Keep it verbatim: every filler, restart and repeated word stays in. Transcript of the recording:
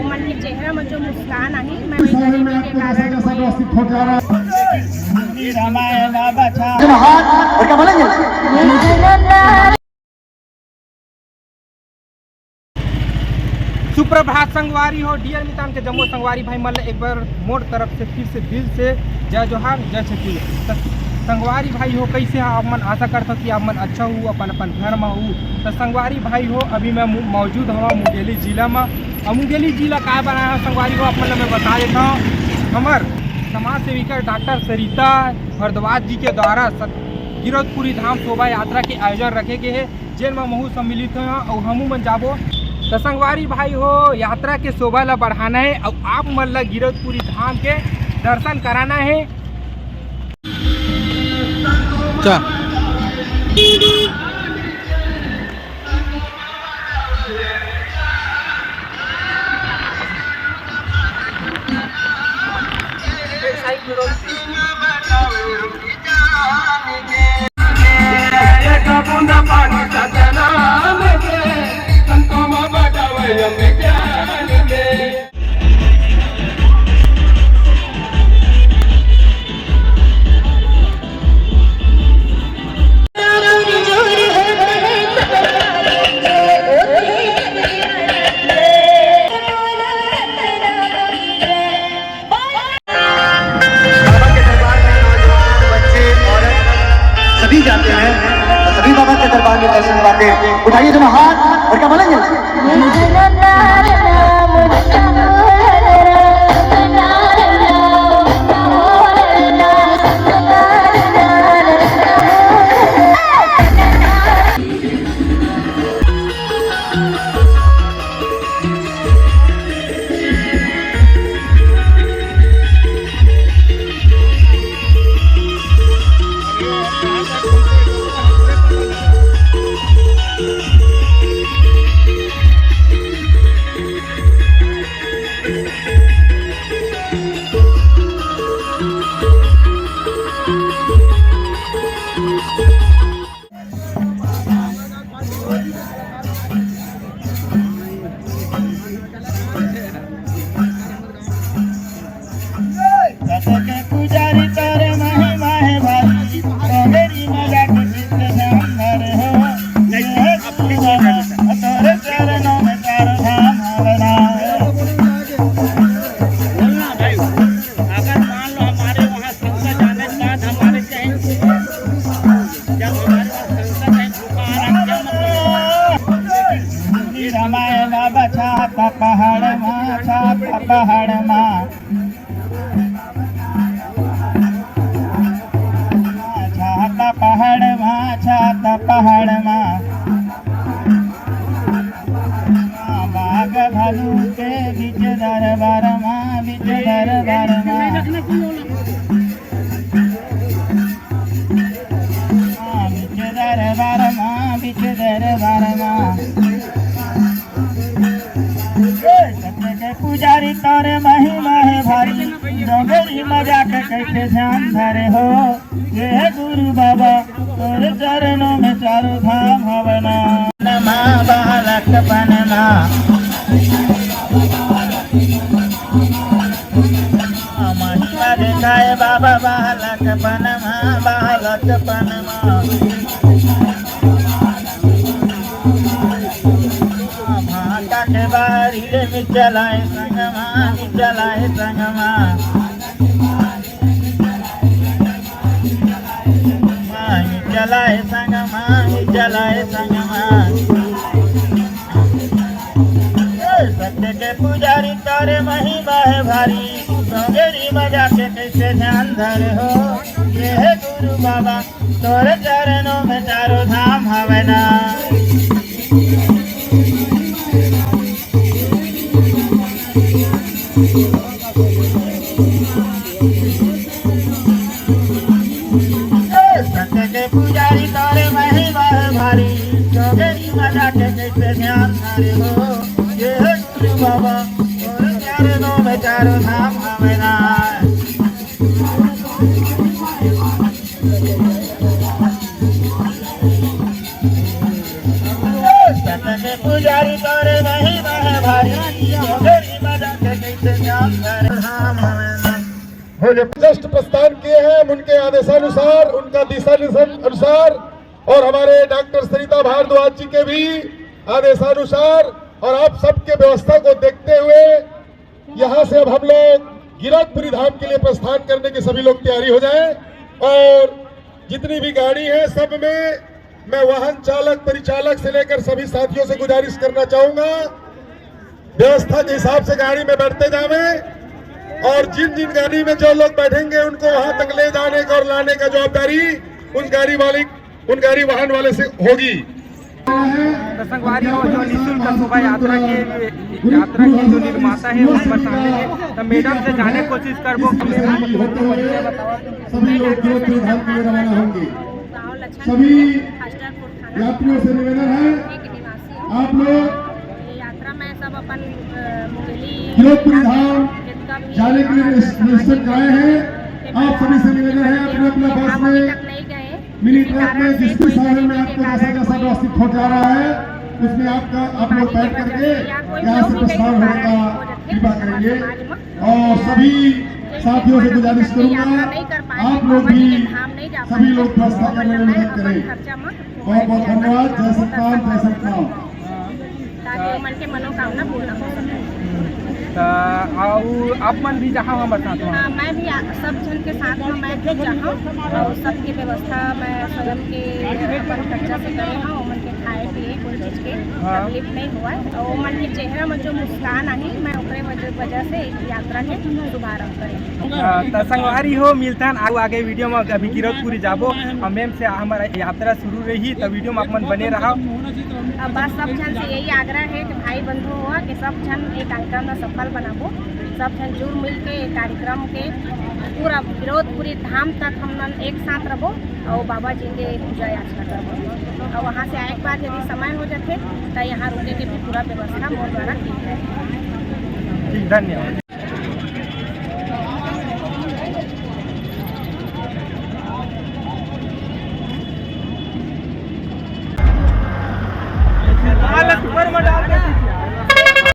मन के चेहरा में जो मुस्कान आही, मैं कोई गरीबी के कारण कोई हाथ और क्या बोलेंगे? सुप्रभात संगवारी हो, डियर मितान के जम्मो संगवारी भाई मन ल एक बार मोर तरफ से फिर से दिल से जय जोहार, जय छत्तीसगढ़। त संगवारी भाई हो, कैसे हो आप मन? आशा करता कि आप मन अच्छा हो, अपन अपन घर में हो। त संगवारी भाई हो, अभी मैं मु-, मौजूद हवा मुंगेली जिला में। और मुंगेली जिला का बनाया संगवारी हो, आप मन ल मैं बता देता हूँ। हमर समाज सेविका डॉक्टर सरिता भारद्वाज जी के द्वारा सत-, गिरौदपुरी धाम शोभा यात्रा के आयोजन रखे गए हे, जेन म महू सम्मिलित होय हंव अउ हमू मन जाबो। त संगवारी भाई हो, यात्रा के शोभा ल बढ़ाना हे अउ आप मन ल गिरौदपुरी धाम के दर्शन कराना हे। चा। बाबा के दरबार में नौजवान, बच्चे, औरत सभी जाते हैं, तो सभी बाबा के दरबार में दर्शन करवाते हैं। उठाइए दोनों हाथ और क्या बोलेंगे? पुजारी तोर महिमा हे भारी, तोरे मजा के चित्त ध्यान धरे हो। तोरे चरणों में चारों धाम हवना। अगर मान लो हमारे वहाँ संकट आने के बाद हमारे कहीं, जब हमारे वहाँ संकट है, भूखा आ रहा है, क्या मतलब? रमाए बाबा छाता पहाड़ मा, छाता पहाड़ मा। छाता पहाड़ मा, छाता पहाड़ मा। बाघ भालू के बीच दरबार मा, बीच दरबार मा। बीच दरबार मा, बीच दरबार मा। सत्य के पुजारी तोरे महिमा हे भारी, डोंगरी मा जाके कैसे ध्यान धरे हो। हे गुरु बाबा, तोरे चरणों में चारों धाम हवना। नमा बालक पनमा। महिमा देखाए बाबा बालक पनमा, बालक पनमा। भाटा के बारी ले में चलाए संगमा, में चलाए संगमा। माही चलाए संगमा, में चलाए संगमा। ए, सत्य के पुजारी तोरे महिमा हे भारी, डोंगरी मा जाके कैसे ध्यान धरे हो। हे गुरु बाबा, तोरे चरणों में चारों धाम हवना। सत्य के पुजारी तोरे महिमा हे भारी, डोंगरी मा जाके कैसे ध्यान धरे हो। हे गुरु बाबा, तोरे चरणों में चारों धाम हवना। सत्य के पुजारी तोरे महिमा हे भारी, डोंगरी जस्ट प्रस्थान किए हैं, हम उनके आदेशानुसार, उनका दिशा निर्देश अनुसार और हमारे डॉक्टर सरिता भारद्वाज जी के भी आदेशानुसार और आप सबके व्यवस्था को देखते हुए यहाँ से अब हम लोग गिरौदपुरी धाम के लिए प्रस्थान करने की सभी लोग तैयारी हो जाए। और जितनी भी गाड़ी है, सब में मैं वाहन चालक, परिचालक से लेकर सभी साथियों से गुजारिश करना चाहूंगा, व्यवस्था के हिसाब से गाड़ी में बैठते जावे और जिन जिन गाड़ी में जो लोग बैठेंगे उनको वहां तक ले जाने का और लाने का जवाबदारी उस गाड़ी वाली, उन गाड़ी वाहन वाले से होगी। तो संगवारी हो, जो निःशुल्क शोभा यात्रा के यात्रा के जो निर्माता है उन पर सामने है, तो मैडम से जाने कोशिश करबो कि मैडम सभी लोग गिरौदपुरी धाम के लिए रवाना होंगे। गांव लक्षण सभी हस्टरपुर थाना यात्रियों से निवेदन है, के निवासी हूँ। आप लोग ये यात्रा में सब अपन अ, मुंगेली गिरौदपुरी धाम जितना भी जाने के लिए हमारे रजिस्ट्रेशन सामाजिक कराए हैं। आप सभी से निवेदन है, अपने अपने बस हम अभी में तक नहीं गए हैं। मिनी इसी ट्रक कारण में से जिस भी कोई साधन गरीबी में के आपको जैसा कारण जैसा कोई व्यवस्थित हो जा रहा है, उसमें आपका आप लोग बीमारी बैठ की वजह करके से या कोई यहाँ जो से भी कई प्रस्थान होने कारण का हो जाते हैं, कृपा करेंगे। समाज में और सभी साथियों से गुजारिश करूंगा, यात्रा नहीं कर पाए आप लोग भगवान भी के धाम नहीं जा सभी पाए लोग व्यवस्था तो करने में मैं मदद अपन करें। खर्चा में बहुत बहुत धन्यवाद। जय सतनाम, जय सतनाम। ताकि मन के मनोकामना पूर्ण हो सके। तो आओ आप मन भी जहाँ हमारे साथ वहाँ हाँ, मैं भी आ- सब जन के साथ में मैं भी चाहूँ और सबकी व्यवस्था मैं स्वयं के अपन खर्चा से करे हूँ। उमन के खाए पिए कोई चीज के हाँ। तकलीफ नहीं हुआ है और उमन के चेहरा में जो मुस्कान आई, मैं ओकरे वजह वजह से इस यात्रा के शुभारंभ करी। हाँ, तो संगवारी हो, मिलथन आगू आगे वीडियो में। अभी गिरौदपुरी जाबो और मैम से हमारा यात्रा शुरू रही, तो वीडियो में आप मन बने रहो। अब बस सब जन से यही आग्रह है कि भाई बंधु हुआ कि सब जन ये कार्यक्रम में सफल बनाबो, सब जन जुड़ मिल के ये कार्यक्रम के पूरा गिरौदपुरी धाम तक हम मन एक साथ रहो और बाबा जी के पूजा याचना करबो। और वहाँ से आए के बाद यदि समय हो जाते तो यहाँ रुके के भी पूरा व्यवस्था मोर द्वारा की जाए। ठीक, धन्यवाद।